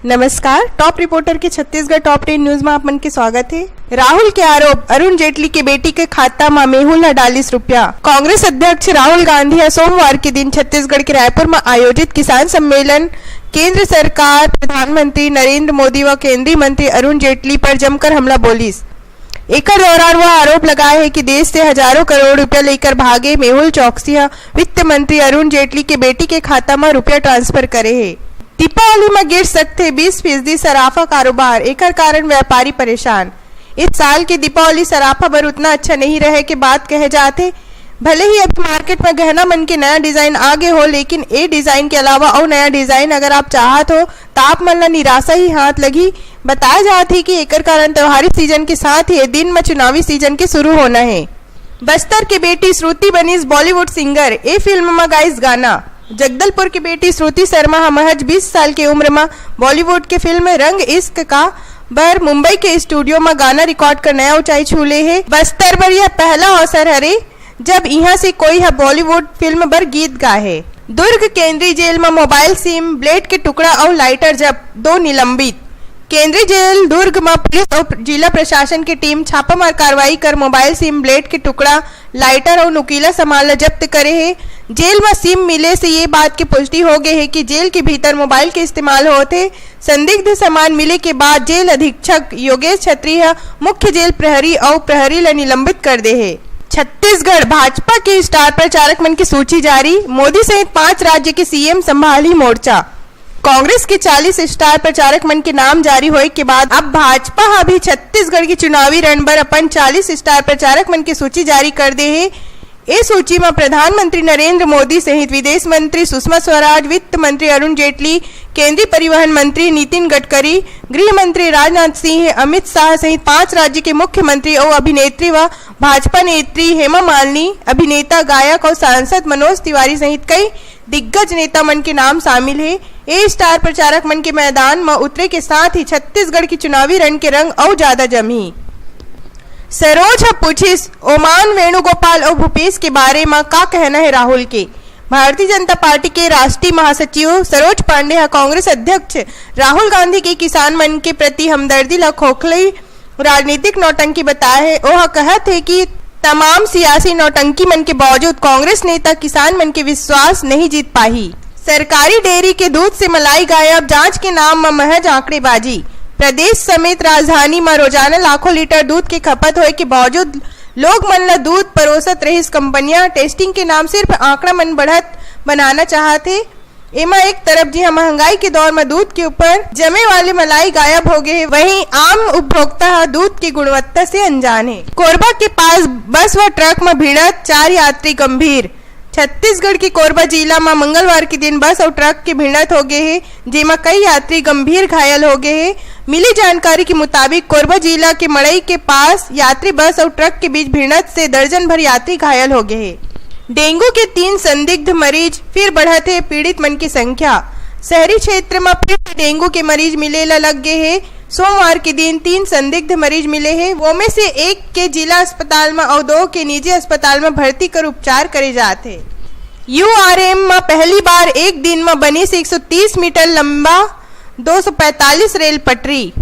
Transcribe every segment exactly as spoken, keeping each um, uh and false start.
नमस्कार, top reporter के Chhattisgarh top ten news में आप मन के स्वागत है। राहुल के आरोप, अरुण जेटली के बेटी के खाता में मेहुल ह डालिस रुपया। कांग्रेस अध्यक्ष राहुल गांधी ह सोमवार के दिन छत्तीसगढ़ के रायपुर में आयोजित किसान सम्मेलन केंद्र सरकार, प्रधानमंत्री नरेंद्र मोदी व केंद्रीय मंत्री अरुण जेटली पर जमकर हमला बोलिस। एकर दौरान वह आरोप लगाए हे कि देश से हजारों करोड़ रुपया लेकर भागे मेहुल चौकसी ह वित्त मंत्री अरुण जेटली के बेटी के खाता म रुपया ट्रांसफर करे हे। दीपावली म गिर सकथे बीस फीसदी सराफा कारोबार, एकर कारण व्यापारी परेशान। इस साल के दीपावली सराफा बर उतना अच्छा नहीं रहे के बात कहे जात हे। भले ही अभी मार्केट म गहना मन के नया डिजाइन आ गे हो, लेकिन ए डिजाइन के अलावा अउ नया डिजाइन अगर आप चाहत हो, त आप मन ला निराशा ही हाथ लगही। बताया जात हे कि एकर कारण त्योहारी सीजन के साथ ही ए दिन म चुनावी सीजन के शुरू होना हे। बस्तर के बेटी श्रुति बनिस बॉलीवुड सिंगर, ए फिल्म म गाइस गाना। जगदलपुर के बेटी श्रुति शर्मा ह महज बीस साल के उम्र म बॉलीवुड के फिल्म रंग इश्क का बर मुंबई के स्टूडियो म गाना रिकॉर्ड कर नया ऊंचाई छू ले हे। बस्तर बर यह पहला अवसर हरे, जब इहां से कोई ह बॉलीवुड फिल्म बर गीत गाए हे। दुर्ग केंद्रीय जेल म मोबाइल सिम, ब्लेड के टुकड़ा अउ लाइटर जब्त, दो निलंबित। केंद्रीय जेल दुर्ग म पुलिस अउ जिला प्रशासन के टीम छापामार कार्रवाई कर मोबाइल सिम, ब्लेड के टुकड़ा, लाइटर अउ नुकीला सामान ल जब्त करे हे। जेल म सिम मिले से ये बात के पुष्टि हो गए हे कि जेल के भीतर मोबाइल के इस्तेमाल होत हे। संदिग्ध सामान मिले के बाद जेल अधीक्षक योगेश छत्री ह मुख्य जेल प्रहरी अउ प्रहरी ल निलंबित कर दे हे। छत्तीसगढ़ भाजपा के स्टार प्रचारक मन की सूची जारी, मोदी सहित पांच राज्य के सीएम संभाली मोर्चा। कांग्रेस के चालीस स्टार प्रचारक मन के नाम जारी होए के बाद अब भाजपा ह भी छत्तीसगढ़ के चुनावी रण बर अपन चालीस स्टार प्रचारक मन के सूची जारी कर दे हे। ए सूची म प्रधानमंत्री नरेंद्र मोदी सहित विदेश मंत्री सुषमा स्वराज, वित्त मंत्री अरुण जेटली, केंद्रीय परिवहन मंत्री नितिन गडकरी, गृह मंत्री राजनाथ सिंह, अमित शाह सहित पांच राज्य के मुख्यमंत्री अउ अभिनेत्री व भाजपा नेत्री हेमा मालिनी, अभिनेता, गायक अउ सांसद मनोज तिवारी सहित कई दिग्गज नेता मन के नाम शामिल हे। ए स्टार प्रचारक मन के मैदान म उतरे के साथ ही छत्तीसगढ़ के चुनावी रण के रंग अउ ज्यादा जमही। सरोज ह पूछिस ओमान वेणुगोपाल अउ भूपेश के बारे म का कहना हे राहुल के। भारतीय जनता पार्टी के राष्ट्रीय महासचिव सरोज पांडे ह कांग्रेस अध्यक्ष राहुल गांधी के किसान मन के प्रति हमदर्दी ल खोखली राजनीतिक नौटंकी बताए हे। ओह कहत हे कि तमाम सियासी नौटंकी मन के बावजूद कांग्रेस नेता किसान मन के विश्वास नहीं जीत पाही। सरकारी डेयरी के दूध से मलाई गायब, जांच के नाम म महज आंकड़ेबाजी। प्रदेश समेत राजधानी म रोजाना लाखों लीटर दूध के खपत होए के बावजूद लोग मन ल दूध परोसत रहिस कंपनियां। टेस्टिंग के नाम सिर्फ आंकड़ा मन बढ़त बनाना चाहत हे। एमा एक तरफ जिहां महंगाई के दौर म दूध के ऊपर जमे वाले मलाई गायब हो गए हे, वहीं आम उपभोक्ता ह दूध के गुणवत्ता से अनजान हे। कोरबा के पास बस व ट्रक म भिड़त, चार यात्री गंभीर। छत्तीसगढ़ के कोरबा जिला म मंगलवार के दिन बस अउ ट्रक के भिड़ंत हो गए हे, जेमा कई यात्री गंभीर घायल हो गए हे। मिली जानकारी के मुताबिक, कोरबा जिला के मड़ई के पास यात्री बस अउ ट्रक के बीच भिड़ंत से दर्जन भर यात्री घायल हो गए हे। डेंगू के तीन संदिग्ध मरीज, फिर बढ़त हे पीड़ित मन के संख्या। शहरी क्षेत्र म फिर से डेंगू के मरीज मिले ला लग गए हे। सोमवार के दिन तीन संदिग्ध मरीज मिले हे, ओमे से एक के जिला अस्पताल म अउ दो के निजी अस्पताल म भर्ती कर उपचार करे जात हे। यूआरएम म पहली बार एक दिन म बनिस एक सौ तीस मीटर लंबा दो सौ पैंतालीस रेल पटरी।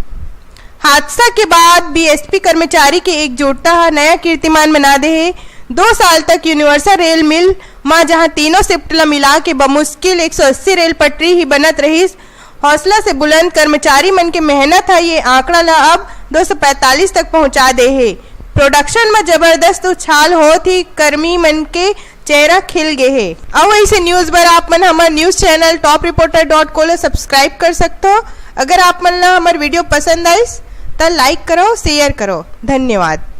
हादसा के बाद बीएसपी कर्मचारी के एकजुटता ह नया कीर्तिमान बना दे हे। दो साल तक यूनिवर्सल रेल मिल म जहां तीनों शिफ्ट ल मिला के बमुश्किल एक सौ अस्सी रेल पटरी ही बनत रहिस, हौसला से बुलंद कर्मचारी मन के मेहनत ह ये आंकड़ा ल अब दो सौ पैंतालीस तक पहुंचा दे हे। प्रोडक्शन म जबरदस्त उछाल होत ही कर्मी मन के चेहरा खिल गे हे। अउ ऐसे न्यूज बर आप मन हमर news channel top reporter dot को ल सब्सक्राइब कर सकथो। अगर आप मन ला हमर वीडियो पसंद आइस, त लाइक करो, शेयर करो। धन्यवाद।